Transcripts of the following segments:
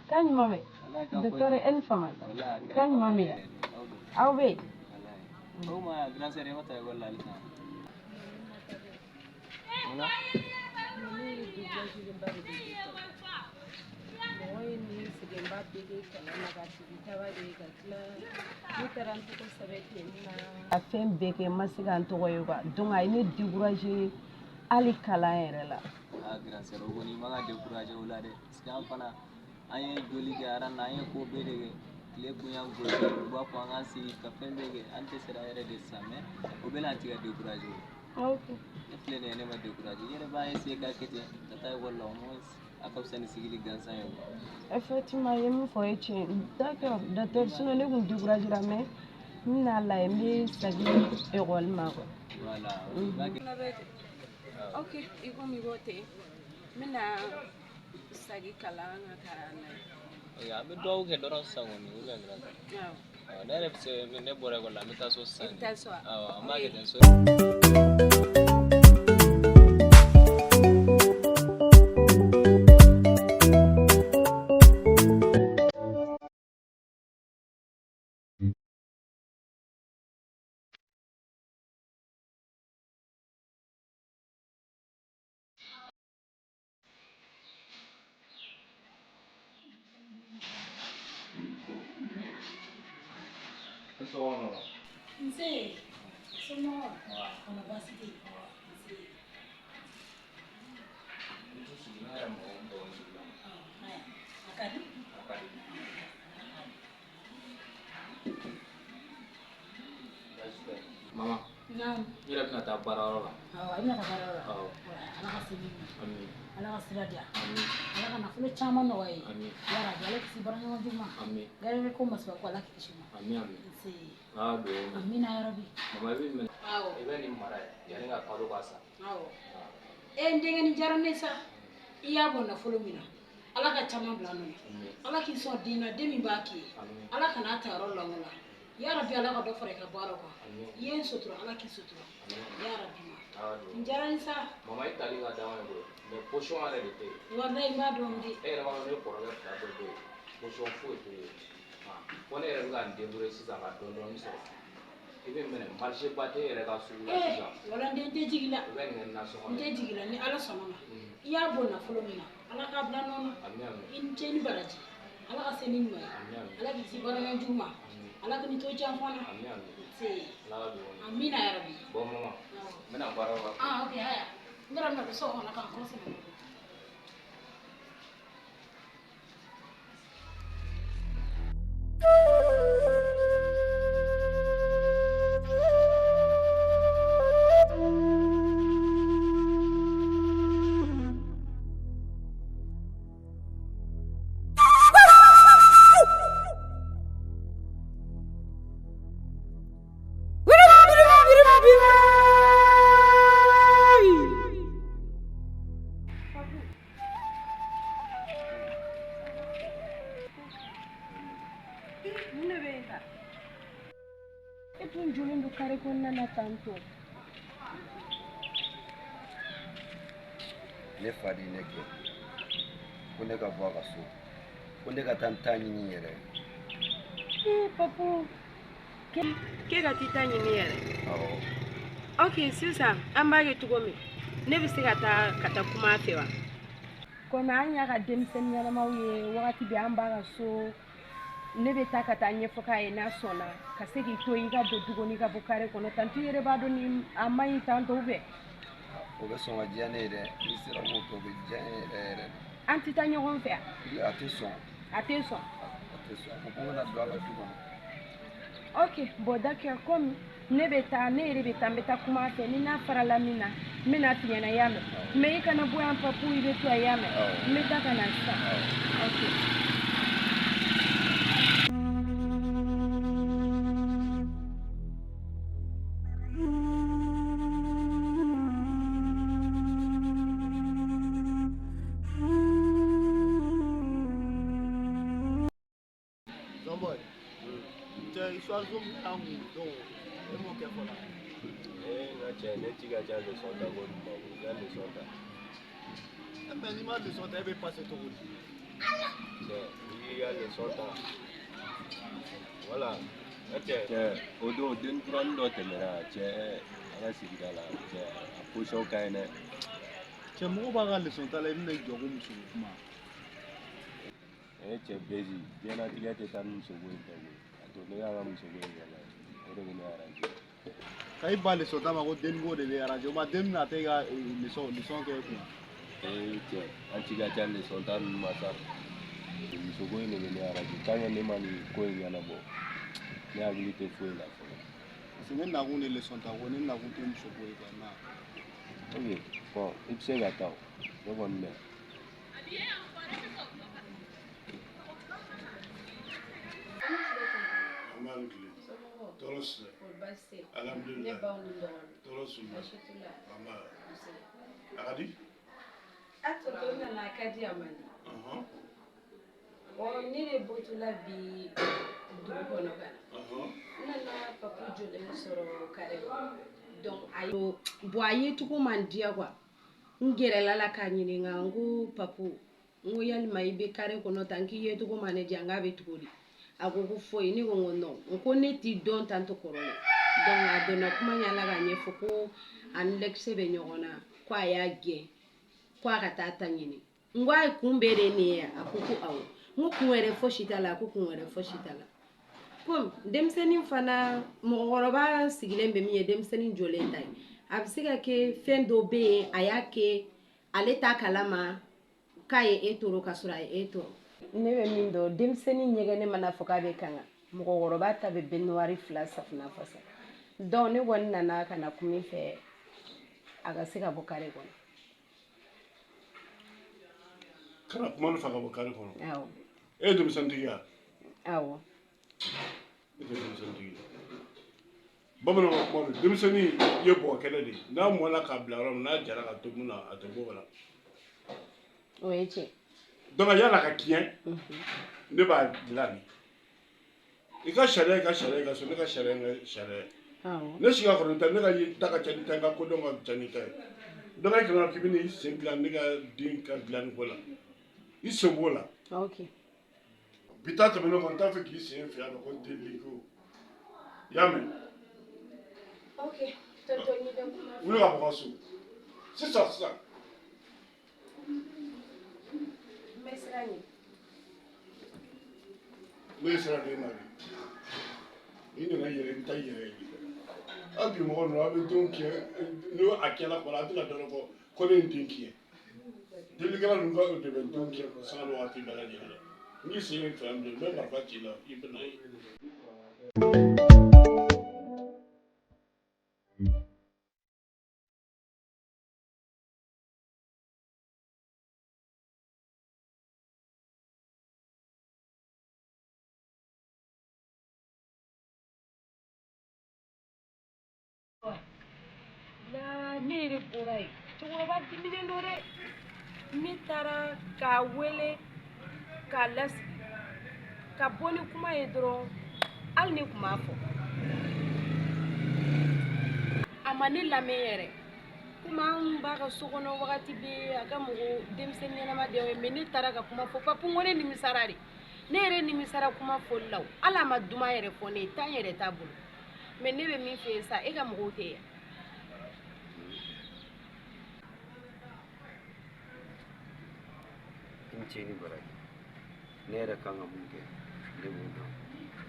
Kan ɲuman bɛ? Docteur, e ni fama. Kan ɲuman bɛ? Aw bɛ yen? O ma grand sœur, e ma taa ekɔli la halisa? Munna? Ninnu ye découragé-ba de bɛ mɔgɔ ye nin sɛgɛnba bɛɛ kɛ kalan na ka sigi taba de ka tila ne taara n tɔgɔ sɛbɛn ten na a fɛn bɛɛ kɛ n ma se ka n tɔgɔ ye quoi, donc a ye ne découragé hali kalan yɛrɛ la. Ah, grand sœur, o kɔni i man ka découragé o la dɛ, parce que an fana an ye joli kɛ aran na, an ye ko bɛɛ de kɛ, tile kun y'an gosi, u b'a fɔ an k'an sigi ka fɛn bɛɛ kɛ, an tɛ sera yɛrɛ de sisan, mais o bɛɛ la an tɛ ka découragé o. Ok. Ne filɛ nin ye, ne ma découragé, i yɛrɛ b'a essayer k'a kɛ ten ka taa ekɔli la, au moins a ka fisa ni sigili gansan ye o. Effectivement, i ye min fɔ o ye tiɲɛ ye. D'accord docteur, sinon ne kun découragé la, mais n bɛna lajɛ, n bɛ segin ekɔli ma quoi. Voilà, i b'a kɛ. Ok, i komi i ko ten, n bɛna segin kalan na ka na ye. Ok, an bɛ dugawu kɛ dɔrɔn sisan kɔni, ou bien grand sœur? Awɔ. Awɔ, ne yɛrɛ bɛ se, ne bɔra ekɔli la, an bɛ taa so sisan. I bɛ taa so wa? Awɔ, an b'a kɛ ten so. Nse, somɔgɔw? Kɔnɔ baasi tɛ yen? Nse. Ɔ, a ka di? Mama, Naamu. n yɛrɛ bɛna taa baarayɔrɔ la. Awɔ, i bɛna taa baarayɔrɔ la? Awɔ. Ala ka se min ma. Ami. Ala ka sira diya. Ami. Ala ka nafolo caman nɔgɔya ye. Ami. Yarabi, Ala kisi baaraɲɔgɔn jugu ma. Ami. Garijɛgɛ ko masiba ko Ala k'i kisi o ma. Ami, ami. Nse. Ala dugawu minɛ. Amina yarabi. Mama, i bɛ minɛ. Awɔ. I bɛ nin mara ye yanni ka kalo ka sa. Awɔ. E n denkɛ, nin diyara ne sa. I y'a bɔ nafolo min na, Ala ka caman bila nɔ na. Ami. Ala k'i sɔn den na, den min b'a k'i ye. Ami. Ala kan'a ta yɔrɔ lango la. Yarabi, Ala ka dɔ fara i ka baaraw kan. Ami. I ye n sutura, Ala k'i sutura. Ami. Yarabi ma. Ala dugawu. Nin diyara n ye sa. Mama, i tali ka d'anw ye koyi, mais position yɛrɛ de tɛ yen. Walayi, n b'a dɔn de. E yɛrɛ b'a dɔn ne kɔrɔkɛ fila bɛɛ bɛ yen, position foyi tɛ yen. Fo ne yɛrɛ bɛ ka n débrouiller sisan ka dɔɔni dɔɔni sɔrɔ. I bɛ minɛ marché ba tɛ e yɛrɛ ka sugu la sisan. Wala n den tɛ jigin la. I bɛ nin kɛ nasɔngɔ N ye. tɛ jigin la ni Ala sɔnna ma. I y'a bɔ nafolo min na, Ala k'a bila nɔ na. Ami, ami. I ni ce ni baraji. Ala ka se ni ɲuman ye. Ami, ami. Ala k'i kisi baaraɲɔgɔn jugu ma. Ami. Ala k'i to janfa na. Ami, ami. Nse. Ala ka dugawu minɛ. Amina yarabi. Bon mama, Awɔ. n bɛna baara la. Ah, ok, haya. N yɛrɛ bɛna don so kɔnɔ k'an kɔrɔ sɛbɛn. Mun de bɛ yen ta? E tun jɔlen don kare kɔnɔna na tantɔ. Ne fa de ye ne gɛn ko ne ka bɔ a ka so, ko ne ka taa n ta ɲini n yɛrɛ ye. Ee Papu, k'e ka t'i ta ɲini yɛrɛ? Awɔ. Ok, sisan an b'a kɛ cogo min, ne bɛ se ka taa ka taa kuma a fɛ wa? Komi an y'a ka denmisɛnnin ɲɛnamaw ye, wagati bɛɛ an b'a ka so, ne bɛ taa ka taa ɲɛfɔ k'a ye, n'a sɔnna ka se k'i to yen i ka don du kɔnɔ i ka bɔ kare kɔnɔ tanti yɛrɛ b'a dɔn ni a man ɲi tantɔ fɛ. O bɛ sɔn ka diya ne ye dɛ, n'i sera k'o kɛ o bɛ diya ne yɛrɛ yɛrɛ de. An tɛ taa ɲɔgɔn fɛ? A tɛ sɔn. A tɛ sɔn? A tɛ sɔn, a ko ko n kana don a ka du kɔnɔ. Ok, bon d'accord, komi ne bɛ taa, ne yɛrɛ bɛ taa, n bɛ taa kuma a fɛ, ni n'a farala min na n bɛna f'i ɲɛna, i y'a mɛn? Mais i kana bɔ yan Papu, i bɛ to yan, i y'a mɛn? N bɛ taa ka na sisan. Ok. Zɔnbɔy, cɛ histoire zo min kɛra an kun don, e m'o kɛ fɔlɔ. Eh, n ka cɛ, ne ci ka ca leçon ta ko nin ma koyi, i ka leçon ta. E mais n'i ma leçon ta, e bɛ passer cogo di? Cɛ, i y'i ka leçon ta. Voilà. Cɛ, o don den kuranin dɔ tɛmɛna cɛ an ka sigida la cɛ a position ka ɲi dɛ. Cɛ mɔgɔ b'a ka leçon ta la i bɛna i jɔ ko muso ko kuma. Cɛ Bezi, diɲɛlatigɛ tɛ taa ni musoko in tɛ koyi. A to ne k'an ka musoko in kɛ o de bɛ ne arranger. Ka i ban leçon ta ma ko denko de bɛ arranger o ma den bɛna taa i ka leçon kɛ e kunna. Ee cɛ, an ci ka ca leçon ta ninnu ma sa. Musoko in de bɛ ne arranger tant que ne ma nin ko in ɲɛnabɔ ne hakili tɛ foyi la fɔlɔ. Parce que ne nakun de leçon ta ko ne nakun tɛ musoko ye quoi na. Ok, bon i bɛ se ka taa o ne kɔni bɛ. Tɔɔrɔ si tɛ. Alhamdulilayi. Ne baw ni dɔgɔnin. Tɔɔrɔ si Baasi t'u la. Nba. A ka di? A tonton nana a ka di a man di. Ɔ ne de bɔtɔla bi dugu kɔnɔ ka na. N nana papu jɔlen sɔrɔ kare kɔnɔ. Donc a ye bon a ye cogo man diya quoi. N gɛrɛla la k'a ɲininka n ko papu n ko yalima i bɛ kare kɔnɔ tan k'i ye cogo ma ne diya n k'a bɛ cogo di? A ko ko foyi ne ko n ko non n ko ne t'i dɔn tan tɔ kɔrɔlen donc a donna kuma ɲɛ la k'a ɲɛfɔ ko a ni lɛkisɛ bɛ ɲɔgɔn na ko a y'a gɛn ko a ka taa ta ɲini n ko a ye kun bɛɛ de ye nin ye a ko ko awɔ n ko kun wɛrɛ fosi t'a la a ko kun wɛrɛ fosi t'a la komi denmisɛnnin fana mɔgɔkɔrɔba sigilen bɛ min ye denmisɛnnin jɔlen ta ye a bɛ se ka kɛ fɛn dɔ bɛ yen a y'a kɛ ale t'a kalama k'a ye e tɔɔrɔ ka sɔrɔ a ye e tɔɔrɔ. Ne bɛ min dɔn denmisɛnnin ɲɛgɛnɛ mana fɔ k'a bɛ kanga mɔgɔkɔrɔba ta bɛ bɛnwari fila safunɛ fasa donc ne kɔni nana ka na kuma i fɛ a ka se ka bɔ kare kɔnɔ. Ka na kuma ne fɛ ka bɔ kare kɔnɔ. Awɔ. E ye denmisɛntigi ye wa? Awɔ. E tɛ denmisɛntigi ye. Bamananw ka kuma don denmisɛnnin ye bɔgɔ kɛnɛ de ye n'a mɔna k'a bila yɔrɔ min n'a jara ka to mun na a tɛ bɔ o la. O ye tiɲɛ. Donc yala ka tiɲɛ ne b'a dilan de i ka sariya i ka sariya i ka so ne ka sariya n ka sariya ne si ka kɔrɔ ni ta ne ka ta ka ca ni ta n ka kodɔn ka ca ni ta ye donc e kana k'i bɛna i sen dilan ne ka den ka dilanni ko la i sen b'o la. Ok. Bi ta tɛmɛnen kɔ n t'a fɛ k'i sen fɛ yan nɔ ko delili ko i y'a mɛn. Ok tonton ni bɛ kuma. Wuli ka bɔ ka so sisan sisan. N bɛ siran ɲɛ. Ne ye sira d'e ma bi i nana yɛrɛ i bɛ taa i yɛrɛ ye aw bi mɔgɔ ninnu aw bɛ denw kɛ n'o a kɛla kɔrɔ a tɛna dɔ wɛrɛ fɔ ko ne ye n den kɛ delikɛla ninnu ka de bɛ denw kɛ sanga ni waati bɛɛ lajɛlen la n'i sen ye fɛn bilen n bɛ marifa ci i la i bɛ na ye. La ne yɛrɛ bɔra yen cɛkɔrɔba diminen don dɛ ne taara k'a wele k'a lasigi ka bɔ ni kuma ye dɔrɔn hali ne tun b'a fɔ a ma ne lamɛn yɛrɛ komi an b'a ka so kɔnɔ wagati bɛɛ a ka mɔgɔ denmisɛnnin ɲɛnama de ye mais ne taara ka kuma fɔ papu n ko ne nimisara de ne yɛrɛ nimisara kuma fɔli la o hali a ma duman yɛrɛ fɔ ne ye tan yɛrɛ t'a bolo mais ne bɛ min fɛ yen sa e ka mɔgɔw tɛ yan. I ni ce ni baraji ne yɛrɛ kan ka mun kɛ ne b'o dɔn.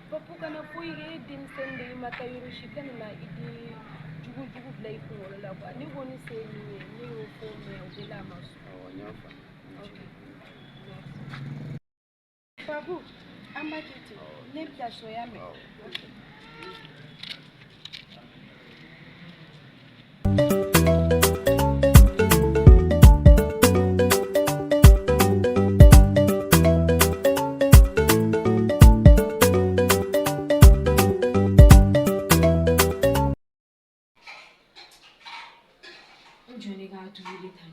Papu kana foyi kɛ e denmisɛnnin de ye i ma taa yɔrɔ si kana na i den jugu jugu bila i kunkolo la quoi ne kɔni se ye min ye ne y'o fɔ mais o bɛɛ la a ma sɔn. Awɔ n y'a faamuya. Ok merci. Papu an b'a kɛ ten ne bɛ taa so y'a mɛn. Ok. N jɔ ne k'a tobili tan.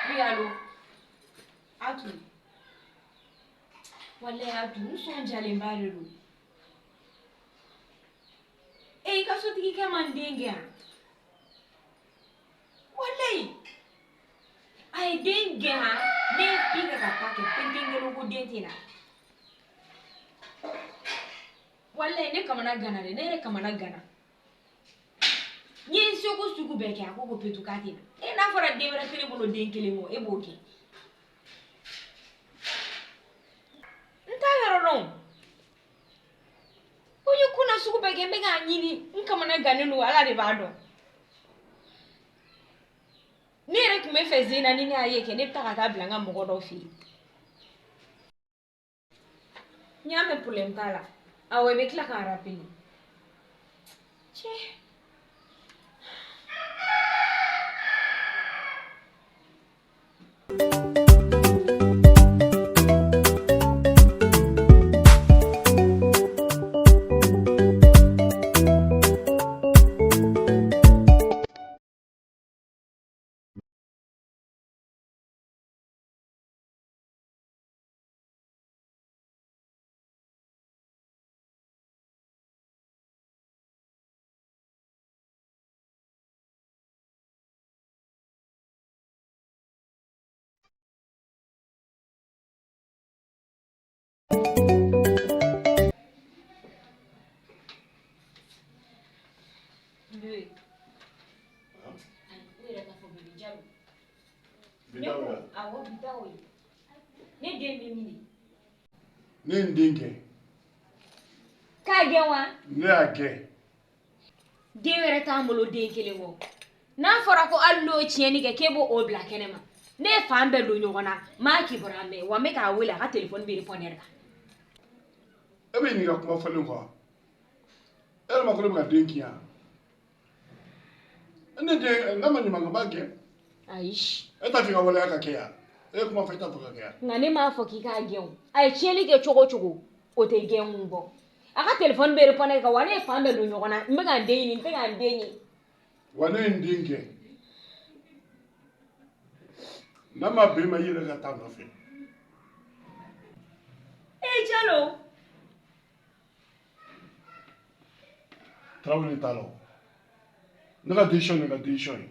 Oui, allo. Atu. Walayi Atu, n sɔn jalenba de don. E i ka sotigikɛ ma n den gɛn. Walayi. A ye Den han ne ye bi kɛ ka taa kɛ penkengelo ko den tɛ na. Walayi ne kamana gana dɛ, ne yɛrɛ kamana gana. N ye n seko sugu bɛɛ kɛ a ko ko petu k'a tɛ na. E n'a fɔra den wɛrɛ tɛ ne bolo den kelen kɔ e b'o kɛ. N t'a yɔrɔ dɔn. O ye kunna sugu bɛɛ kɛ n bɛ k'a ɲini n kamana gannen don Ala de b'a dɔn. Ne yɛrɛ tun bɛ fɛ Zena ni ne y'a ye kɛ ne bɛ taa ka taa bila n ka mɔgɔ dɔ fɛ yen. N y'a mɛn problème t'a la. Awɔ i bɛ tila k'a rappeler. Cɛ. Ne den bɛ min de? Ne ye n den gɛn. K'a gɛn wa? Ne y'a gɛn. Den wɛrɛ t'an bolo den kelen kɔ. N'a fɔra ko hali n'o ye tiɲɛni kɛ k'e b'o o bila kɛnɛ ma. Ne ye fan bɛɛ don ɲɔgɔn na, n m'a kibaruya mɛn wa n bɛ k'a wele a ka telefɔni bɛ répondeur kan. E bɛ ɲininka kuma fɔlen kɔ wa? E yɛrɛ ma ko ne bɛ ka den kin yan? Ne den n'a ma ɲuman kɛ n b'a gɛn. Ayi. E t'a fɛ i ka waleya ka kɛ yan? E ye kuma fɔ e t'a fɛ ka kɛ yan? Nka ne m'a fɔ k'i k'a gɛn o. A ye tiɲɛni kɛ cogo o cogo, o tɛ gɛn kun bɔ. A ka telefɔni bɛ répondeur kan wa ne ye fan bɛɛ don ɲɔgɔn na, n bɛ ka n den ɲini, n tɛ ka n den ye. Wa ne ye n den gɛn. N'a ma bɛn i ma i yɛrɛ ka taa nɔfɛ. E Jalo. Tarawele t'a la o. Ne ka décision ye ne ka décision ye.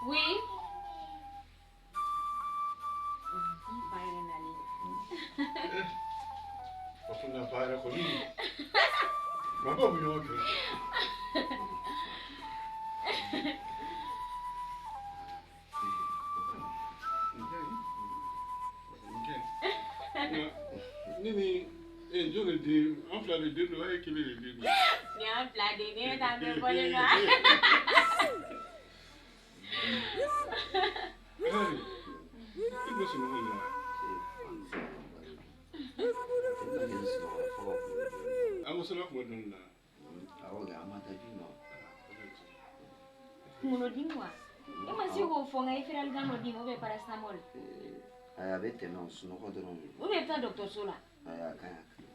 Oui. Nakɔ sɛnɛ tun bɛ dɔɔnin na. Awɔ kɛ, an ma taa ji ma. Kunkolodimi wa? E ma se k'o fɔ n ka Efferalgan dɔ d'i ma ou bien paracétamol. Ayi, a bɛ tɛmɛ o, sunɔgɔ dɔrɔn de. Ou bien i bɛ taa dɔgɔtɔrɔso la. Ayi, a ka ɲi, a ka ɲi.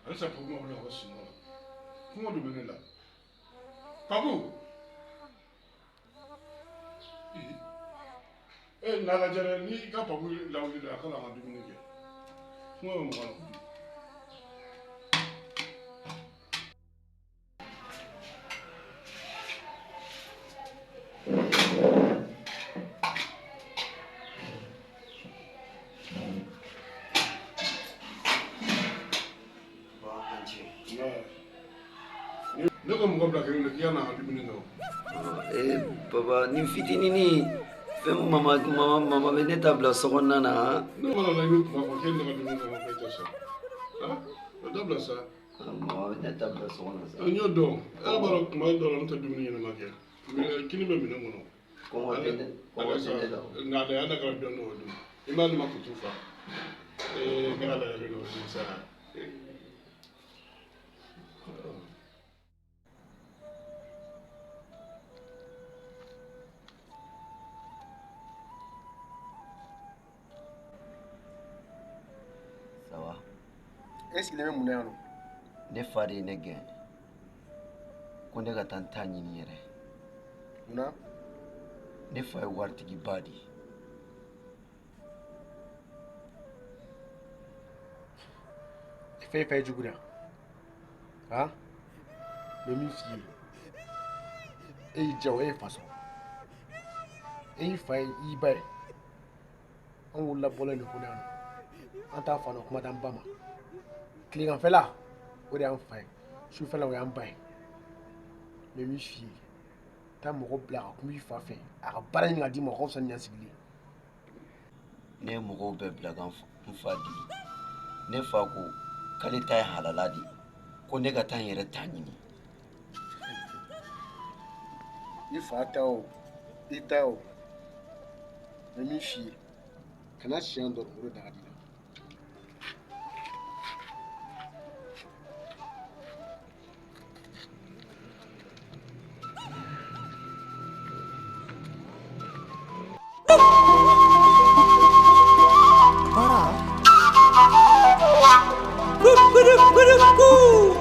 Halisa Papu ma wuli ka bɔ sunɔgɔ la. Kɔngɔ dun bɛ ne la. Papu! E n'a lajɛ dɛ, n'i ka Papu lawuli dɛ, a ka na an ka dumuni kɛ. Kɔngɔ bɛ mɔgɔ la kojugu. Ne ko mɔgɔ bila kelen k'i ka na an ka dumuni kɛ o. Ee papa, nin fitininin fɛn mama mama mama bɛ ne ta bila so kɔnɔna na. Ne mana na i bɛ kuma fɔ k'e ne ka dumuni kɛ ko e tɛ sɔn. O dabila sa. Mama bɛ ne ta bila so kɔnɔ sa. N y'o dɔn. E b'a dɔn kuma dɔ la ne tɛ dumuni ɲɛnama kɛ. Kini bɛ minɛn kɔnɔ. Kɔngɔ tɛ ne kɔngɔ tɛ ne la. Nka a da kɛra dɔɔnin o dun. I m'a ne ma kutu fa. Ee kɛra la yɛrɛ o dun sa. Ça va? E sigilen bɛ mun na yan nɔ? Ne fa de ye ne gɛn ko ne ka taa n ta ɲini yɛrɛ. Munna? Ne fa ye waritigiba de ye. E fɛn fɛn ye jugu de ye han? N bɛ min f'i ye, e y'i diya o, e ye fa sɔrɔ, e y'i fa ye, i y'i ba ye. An wolola bɔlɔn de kɔnɔ yan nɔ, an t'a fa nɔ, kuma t'an ba ma. Tileganfɛla o de y'an fa ye, sufɛla o y'an ba ye. N bɛ min f'i ye, taa mɔgɔ bila ka kuma i fa fɛ, a ka baara ɲini ka d'i ma, o ka fisa ni yan sigili ye. Ne ye mɔgɔw bɛɛ bila ka n fa deli. Ne fa ko k'ale ta ye halala de ye, ko ne ka taa n yɛrɛ ta ɲini. I fa ta o, i ta o, n bɛ min f'i ye, kana siɲɛ dɔrɔn o de da ka di la.